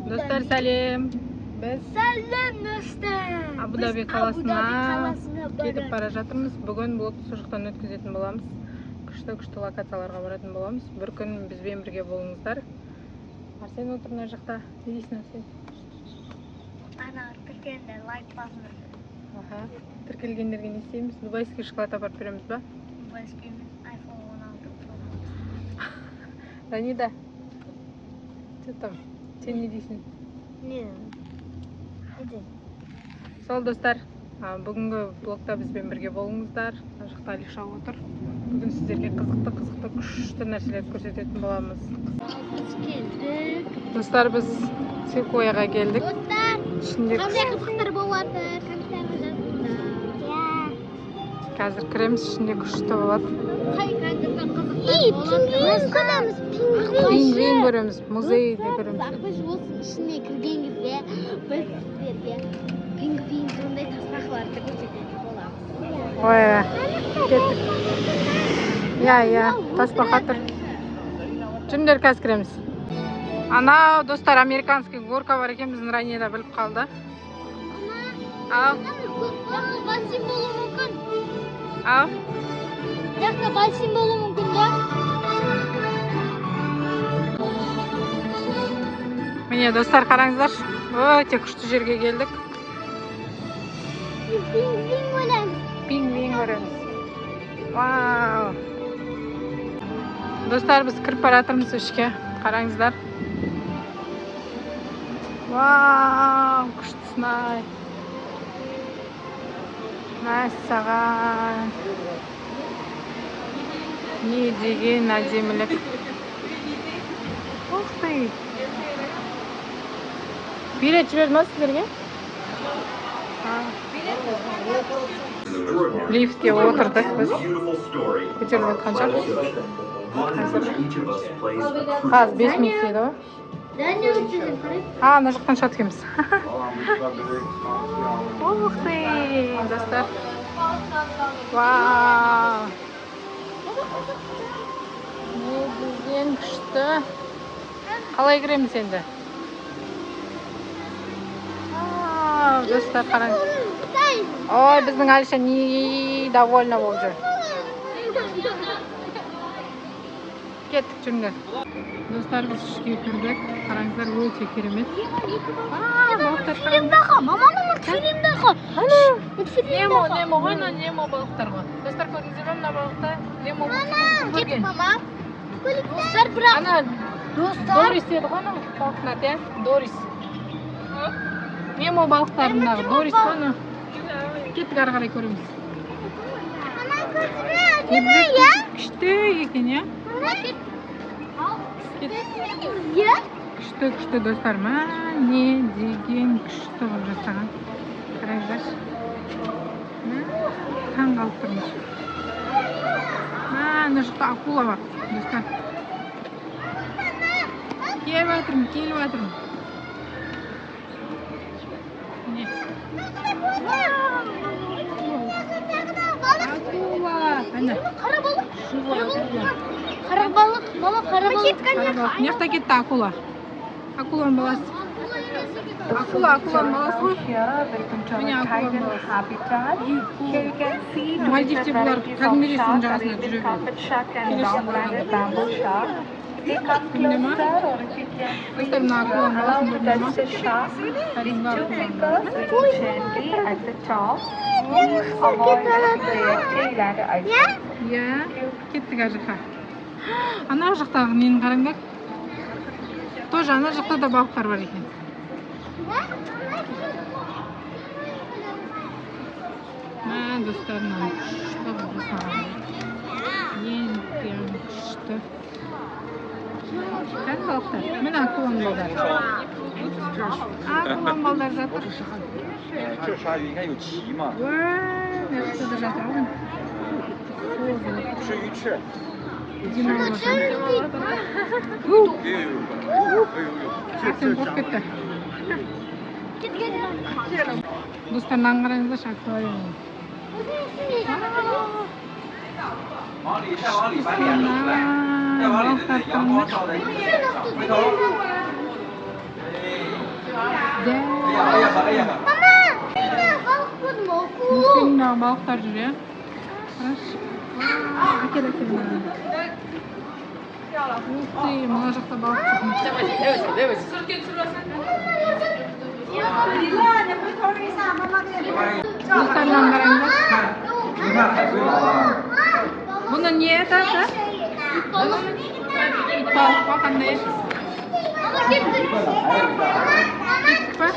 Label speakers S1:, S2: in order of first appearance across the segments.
S1: Достар, сәлем. Біз
S2: Сәлем, достар.
S1: Абу-Даби қаласына кетіп бара жатырмыз. Бүгін блогты сол жақтан өткізетін боламыз. Күшті-күшті локацияларға баратын боламыз. Бір күн бізбен бірге болыңыздар. Арсен отыр мына жақта. Не дейсің, Арсен?
S2: Ана тіркелгендер лайк басыңдар.
S1: Аха. Тіркелгендерге не істейміз? Дубайский шоколад апарып береміз ба?
S2: Дубайский емес, iPhone 16 Pro.
S1: Ранида, что там? Сен не дейсің?
S2: Не? Не?
S1: Сол, достар, бүгінгі блогта бізбен бірге болыңыздар. Мына жақта Алиша отыр. Бүгін сіздерге қызықты күшті нәрселерді көрсететін боламыз.
S2: Біз келдік.
S1: Достар, біз Секвойяға келдік.
S2: Достар,
S1: Ішінде
S2: қандай қызықтар болады? Комментарий жазыңдар. Иә.
S1: Қазір кіреміз, ішінде күшті болады.
S2: Қай қандай қызықтар болады? Пингвин көреміз, пингвин.
S1: Пингвин көреміз, музейді көреміз.
S2: Ақбіж осы ішіне кірген кезде біз сіздерге пингвин сондай тасбақаларды көрсететін боламыз.
S1: Ой, кеттік. Иә, иә, тасбақа тұр. Жүріңдер, қазір кіреміз. Анау, достар, американский горка бар екен, біздің Ранида біліп қалды. Ау,
S2: Жақта бассейн болуы мүмкін.
S1: Ау.
S2: Жақта бассейн болуы мүмкін да.
S1: Міне, достар, қараңыздаршы. Өте күшті жерге келдік.
S2: Пингвин көреміз.
S1: Пингвин көреміз. Вау. Достар, біз кіріп бара жатырмыз ішке. Қараңыздар. Вау, күштісін-ай. Мәссаған. Не деген әдемілік. Ух ты. Билет жіберді ма сіздерге? Лифтке отырдық біз. Көтеріліп жатқан шығар. Қазір 5 минут дейді ғой.
S2: Дәне өткізіп қарай.
S1: А, мына жақтан шығады екенбіз. Ух ты, достар. Вау. Не деген күшті. Қалай кіреміз енді? Вау, достар, қараңыз. Ой, біздің Алиша недовольна болып жүр. Кеттік, жүріңдер. Достар, біз ішке кірдік. Қараңыздар, өте керемет. Балықтар қараңыздар.
S2: Мама, мама, фильмдағы.
S1: Немо, Немо ғой, мына Немо балықтар ғой. Достар, көрдіңіздер ме мына балықты? Немо көрген.
S2: Мама. Достар, бірақ
S1: Ана
S2: достар.
S1: Дорис деді ғой анау балықтың аты, иә? Дорис. Немо балықтарындағы Дорис қой анау. Кеттік, ары қарай көреміз. Күшті екен, иә?
S2: Иә.
S1: Күшті, күшті, достар. Мә, не деген күшті қылып жасаған. Қараңыздаршы. Мә, таң қалып тұрмыз. Мә, ана жақта акула бар, достар. Келіп жатырмын, келіп жатырмын. Міне. Акула. Ана.
S2: Қара балық.
S1: Акула.
S2: Қара балық, мама, қара балық.
S1: Қара балық. Мына жақта кетті акула. Акуланың баласы. Акула, акуланың баласы ғой. Міне акуланың баласы. Мальдивте бұлар кәдімгідей судың жағасында жүре береді. Келесі барғанда. Көрінді ма? Достар, мына акуланың баласын көрдіңдер ма? Кәдімгі акуланың баласы. Иә, кеттік ар жаққа. Ана жақтағы нені қараңдар. Тоже ана жақта да балықтар бар екен. Мә, достар, мынаны күшті қылып жасаған. Ең прям күшті. Қане балықтар? Міне акуланың балдары. Акуланың балдары жатыр.
S3: 这鲨鱼应该有鳍嘛？
S1: Уә, мына жақта да жатыр ғой. Созылып.
S3: 吃鱼翅。
S1: Демалып жатыр.
S3: 哎呦呦，哎呦呦，
S1: Арсен қорқып кетті. Достар, мынаны қараңыздаршы, аквариум.
S3: 往里，再往里把脸露出来，再往里，对对，阳光照在你脸上，回头。哎。
S2: Мама, балық көрдім, акула.
S1: Мультфильмдағы балықтар жүр, иә? Қарашы. Әкел, әкел мынаны. Ух ты, мына жақта балық жүр. Достар, мынаны қараңдар. Бұны не атасы? Итбалық па, қандай? Ит па?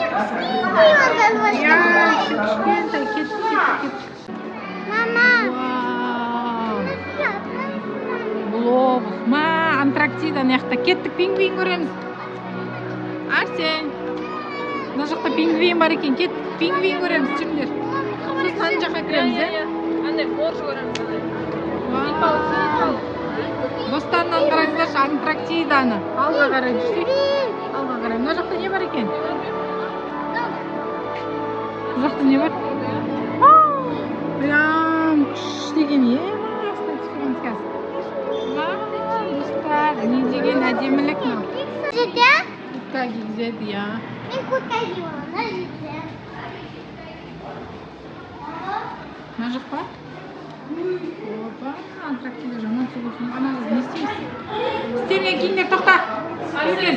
S1: Иә, кішкентай, кетті, кетті, кетті.
S2: Мама.
S1: Вау. Глобус. Ма, Антарктида мына жақта. Кеттік, пингвин көреміз. Арсен. Мына жақта пингвин бар екен. Кеттік, пингвин көреміз, жүріңдер. Сосын ана жаққа кіреміз, иә?
S4: Андай морж көреміз андай.
S1: Вау. Достар, мынаны қараңыздаршы, Антарктиданы. Алға қарай жүрсек. Алға қарай. Мына жақта не бар екен? Мына жақта не бар? Вау! Прям күшті екен. Ема, астына түсіреміз қазір. Вау, достар, не деген әдемілік мынау.
S2: Жерде?
S1: Куртка кигізеді, иә.
S2: Мен куртка киіп аламын, мына жерде.
S1: Мына жақ па? Опа, Антарктида жаман суық. Ана қыз не істейміз? Үстеріңе киіңдер, тоқта. Үлкен.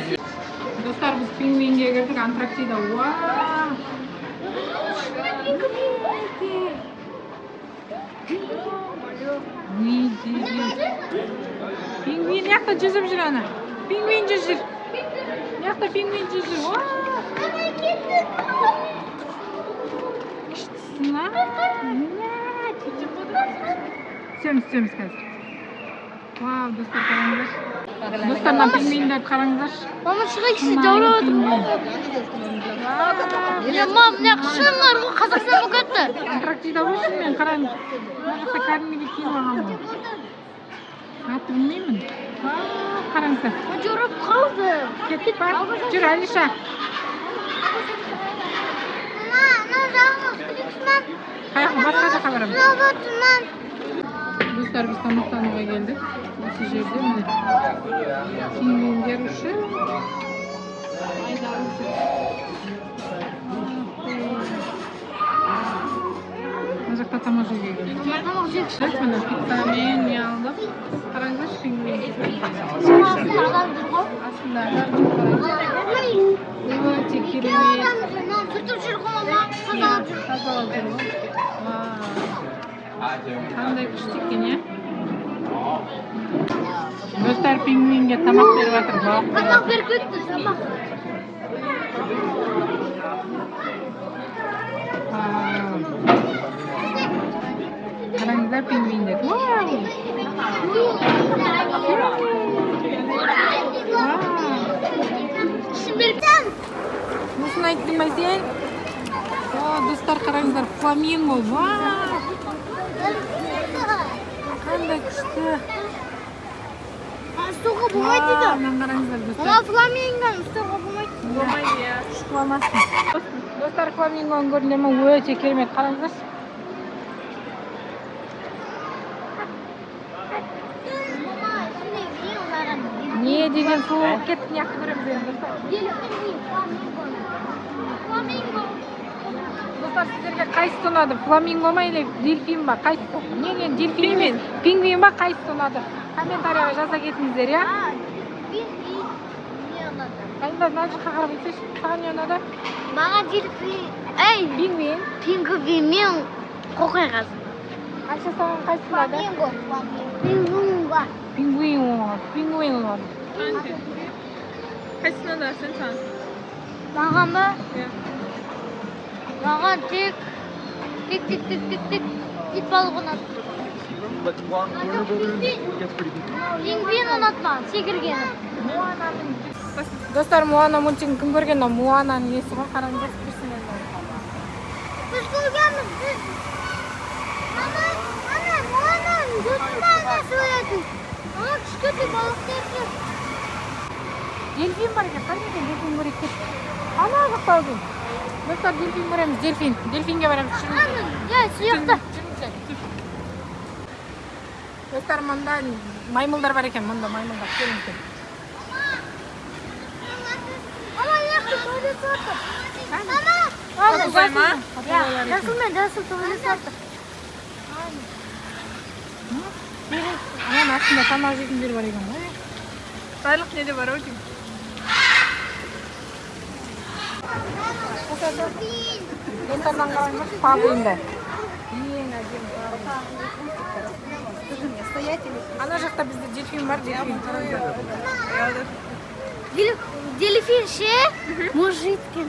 S1: Достар, біз пингвинге кірдік, Антарктида. Вау! Не деген? Пингвин мына жақта жүзіп жүр ана. Пингвин жүзіп жүр. Мына жақта пингвин жүзіп жүр. Вау! Күштісің, а? Түсеміз, түсеміз қазір. Вау, достар, қараңыздаршы. Достар, мына пингвиндерді қараңыздаршы.
S2: Мама, шығайықшы, жаурап отыр. Міне, мам, мына шын бар ғой, Қазақстан болып кетті.
S1: Антарктида ғой шынымен, қараңыз. Мына жақта кәдімгідей киіп алған ғой. Аты білмеймін. Вау, қараңыздар.
S2: Жаурап қалды.
S1: Кеттік па? Жүр, Алиша.
S2: Мама, анау жағын күліксіман.
S1: Қаяққа, басқа жаққа барамыз.
S2: Роботыман.
S1: Достар, біз тамақтануға келдік. Осы жерде міне пингвиндер ұшып айдалып жүр. Мына жақта тамақ жеуге келдік.
S2: Тамақ жейікші.
S1: Міне пиццамен не алдық. Қараңыздаршы, пингвин.
S2: Астында адам жүр ғой.
S1: Астында адам жүр, қараңыз. Өте керемет.
S2: Адам жүр, мынаны сүртіп жүр ғой, мама. Тазалап жүр.
S1: Тазалап жүр ғой. Вау. Қандай күшті екен, иә? Достар, пингвинге тамақ беріп жатыр, балық.
S2: Тамақ беріп кетті, тамақ.
S1: Вау. Қараңыздар, пингвиндер. Вау! Вау! Осыны айттың ба сен? О, достар, қараңыздар, фламинго. Вау! Қандай күшті.
S2: Ұстауға болмайды дейді.
S1: Вау, мынаны қараңыздар, достар.
S2: Мама, фламингоны ұстауға болмайды.
S4: Болмайды, иә.
S1: Ұшып алмасын. Достар, фламингоны көрдіңдер ме? Өте керемет. Қараңыздаршы.
S2: Мама, ішінде не ұнаған?
S1: Не деген сұлулық. Кеттік, мына жақты көреміз енді, достар.
S2: Дельфин, фламинго. Фламинго.
S1: Достар, сіздерге қайсысы ұнады? Фламинго ма или дельфин ба? Қайсысы? Не, дельфин емес. Пингвин ба, қайсысы ұнады? Комментарияға жаза кетіңіздер, иә?
S2: А, пингвин не ұнады?
S1: Қайында, мына жаққа қарап айтсайшы, саған не ұнады?
S2: Маған дельфин, ей,
S1: Пингвин.
S2: пингвин мен қоқай қазы.
S1: Айша, саған қайсысы ұнады?
S2: Фламинго. Пингвин.
S1: Пингвин ұнады. Пингвин ұнады.
S4: Қайсысын ұнады, Арсен, саған?
S2: Маған ба?
S4: Иә.
S2: Маған тек тек тек тек тек тек ит балық ұнады. Пингвин ұнады маған, секіргені.
S1: Достар, Моана мультигін кім көрген? Мынау Моананың несі ғой, қараңыздар, персонаждары.
S2: Біз көргенбіз, біз. Мама, ана Моананың досы сөйлейтін. Ана кішкентай балықтар жүр.
S1: Дельфин бар екен, қайда екен? Дельфин көрейік, кет. Ана жақта ау деймін. Достар, дельфин көреміз, дельфин. Дельфинге барамыз, жүріңіздер.
S2: Ана, иә, сол жақта.
S1: Жүріңіздер. Достар, мында маймылдар бар екен, мында маймылдар, келіңіздер.
S2: Мама, мына жақта туалет жатыр. Мама,
S4: Попугай ма?
S2: Иә, жасыл мен жасыл төбелесіп.
S1: Ананың астында тамақ жейтіндер бар екен ғой.
S4: Барлық неде бар ау деймін.
S1: Достардан қараңыз, павлинді. Ең әдемі. Ана жақта бізде дельфин бар, дельфин. Қараңыздар.
S2: Дельфин ше? Мужик екен.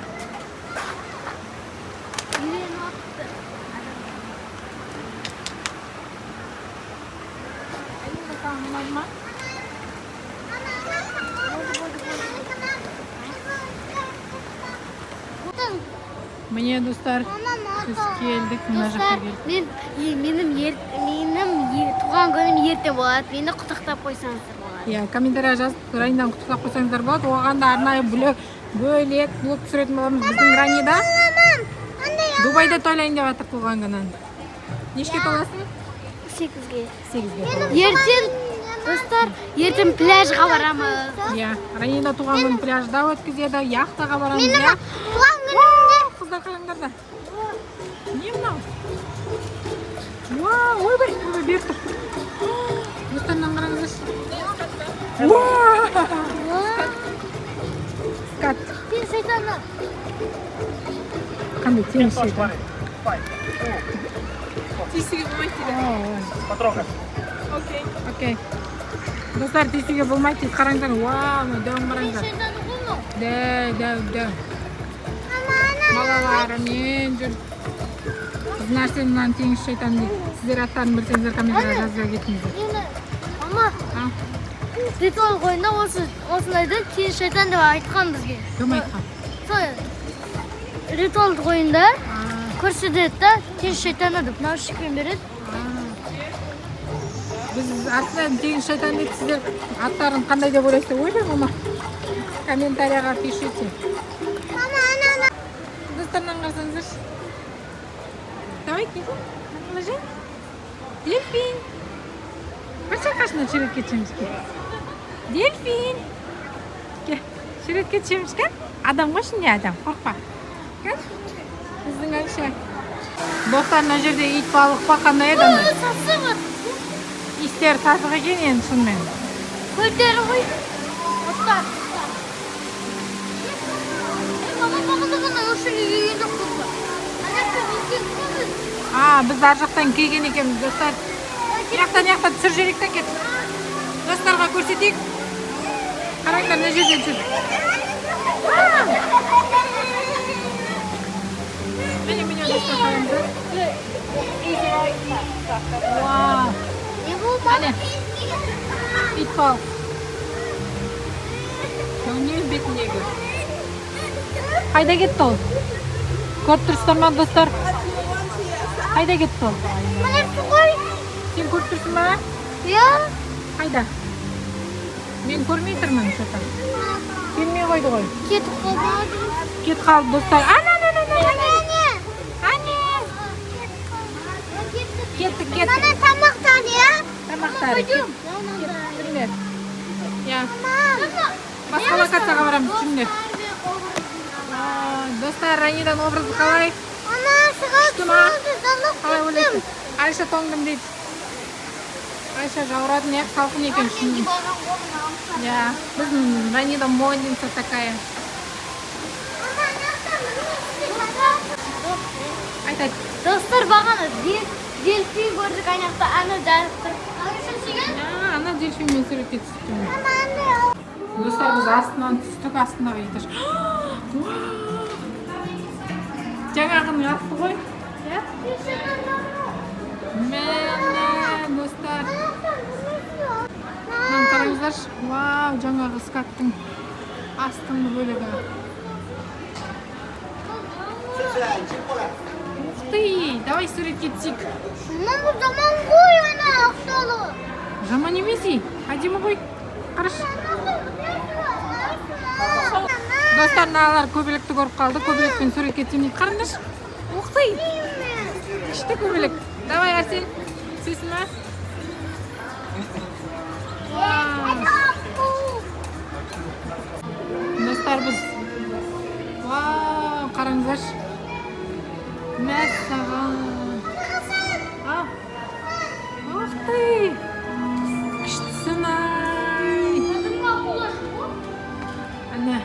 S2: Үйреніп алыпты.
S1: Әйел, саған ұнады ма? Міне, достар, біз келдік, мына жаққа
S2: Достар,
S1: келдік.
S2: мен менің менің туған күнім ертең болады. Мені құттықтап қойсаңыздар болады.
S1: Иә, комментария жазып, Раниданы құттықтап қойсаңыздар болады. Оған да арнайы бөлек блог түсіретін боламыз. Біздің Ранида Дубайда тойлайын деп жатыр туған күнін. Нешке толасың?
S2: 8-ге.
S1: 8-ге толасың.
S2: Ертең, достар, ертең пляжға барамыз.
S1: Иә, Ранида туған күнін пляжда өткізеді, яхтаға барамыз, иә.
S2: Туған күнімде
S1: Қыздар, қараңдар да. Не мынау? Вау, ойбай, ойбай, беріп тұр. Достар, мынаны қараңыздаршы. Вау! Скат.
S2: Сен шайтаны.
S1: Қандай теңіз шайтан?
S4: Тиісуге болмайды дейді. Окей.
S1: Окей. Достар, тиісуге болмайды дейді. Қараңдар. Вау, мына дәуін қараңдар.
S2: Шайтаны ғой мынау.
S1: Дәу, дәу, дәу. Балаларымен жүр. Біздің Арсен мынаны теңіз шайтан дейді. Сіздер аттарын білсеңіздер, комментария жаза кетіңіздер.
S2: Енді, мама,
S1: А,
S2: ритуал қойында осындайды теңіз шайтан деп айтқан бізге.
S1: Кім айтқан?
S2: Сол ритуалды қойында
S1: А,
S2: көрсетеді да, теңіз шайтаны деп наушникпен береді.
S1: А. Біз Арсен теңіз шайтан дейді, сіздер аттарын қандай деп ойлайсыздар? Ойбай, мама. Комментарияға пишите. Достар, мынаны қарасаңыздаршы. Давай, киді. Ложи. Дельфин. Барсай қасына, суретке түсеміз, кел. Дельфин. Кел. Суретке түсеміз, кел. Адам ғой ішінде, адам. Қорықпа. Кел. Біздің Айша. Достар, мына жерде ит балық па, қандай еді ана?
S2: Сасығы.
S1: Иістері сасық екен енді шынымен.
S2: Көлдері ғой. Оттар. Мама, бағана ғана осы жерге келген жоқпыз ба? Ана жақтан өткен жоқпыз.
S1: А, біз ар жақтан келген екенбіз, достар. Мына жақтан, мына жақтан түсіріп жіберейік та, кет. Достарға көрсетейік. Қараңдар, мына жерден түсір. Міне, міне, достар, қараңыздар. Вау.
S2: Не болды?
S1: Әне. Ит балық. Мынау не бетіндегі? Қайда кетті ол? Көріп тұрсыздар ма, достар? Қайда кетті ол?
S2: Міне ғой.
S1: Сен көріп тұрсың ба?
S2: Иә.
S1: Қайда? Мен көрмей тұрмын что-то. Келмей қойды ғой.
S2: Кетіп қалды.
S1: Кетіп қалды, достар. Ана, ана, ана, ана. Әне. Кеттік, кеттік.
S2: Мына тамақтар, иә?
S1: Тамақтары. Жүріңдер. Иә. Басқа локацияға барамыз, жүріңдер. А, достар, Раниданың образы қалай?
S2: Ана шығып
S1: Күшті ма?
S2: залып.
S1: Қалай ойлайсың? Айша тоңдым дейді. Айша жаурады, не салқын екен шынымен. Иә, біздің Ранида модница такая. Айт, айт.
S2: Достар, бағана дельфин көрдік ана жақта, ана жарып тұр.
S1: А, ана дельфинмен суретке түстім. Достар, біз астынан түстік, астындағы этаж. Вау! Жаңағының асты ғой. Иә? Міне, достар. Мынаны қараңыздаршы. Вау, жаңағы скаттың астыңғы бөлігі. Ух ты, давай суретке түсейік.
S2: Мама, бұл жаман ғой ана ақталы.
S1: Жаман емес, ей, әдемі ғой. Қарашы. Достар, мыналар көбелекті көріп қалды. Көбелекпен суретке түсемін дейді. Қараңдаршы. Ух ты! Күшті көбелек. Давай, Арсен, түсесің ба? Вау. Достар, біз, вау, қараңыздаршы. Мәссаған! А, ух ты! Күштісің ай! Әне.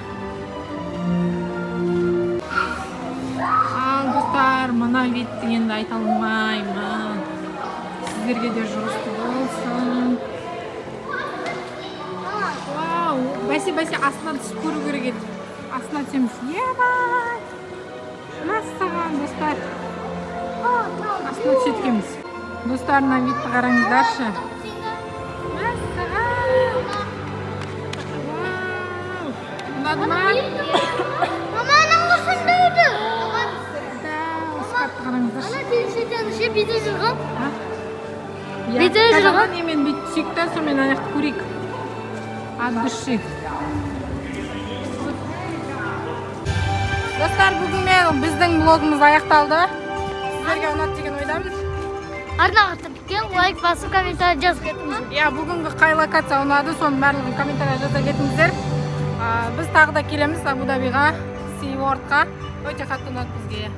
S1: Ал, достар, мына видті енді айта алмаймын. Сіздерге де жұғысты болсын. Вау, бәсе, бәсе, астына түсіп көру керек еді. Астына түсеміз. Ебай! Мәссаған, достар. Астына түседі екенбіз. Достар, мына видті қараңыздаршы. Мәссаған! Вау! Ұнады ма?
S2: Мама, анау осында.
S1: Да, осы қатты қараңыздаршы.
S2: Ана телевизордан ше бүйтіп жүрген.
S1: А? Иә,
S2: Бүйтіп
S1: қазір
S2: жүрген.
S1: ана немен бүйтіп түсейік та, сонымен ана жақты көрейік. От души. Достар, бүгін мен біздің блогымыз аяқталды. Сіздерге ұнады деген ойдамын.
S2: Арнаға тіркел, лайк басып, комментарий жазып кетіңіздер.
S1: Иә, бүгінгі қай локация ұнады, соның барлығын комментария жаза кетіңіздер. Біз тағы да келеміз Абу Дабиға, Си Уорлдқа. Өте қатты ұнады бізге.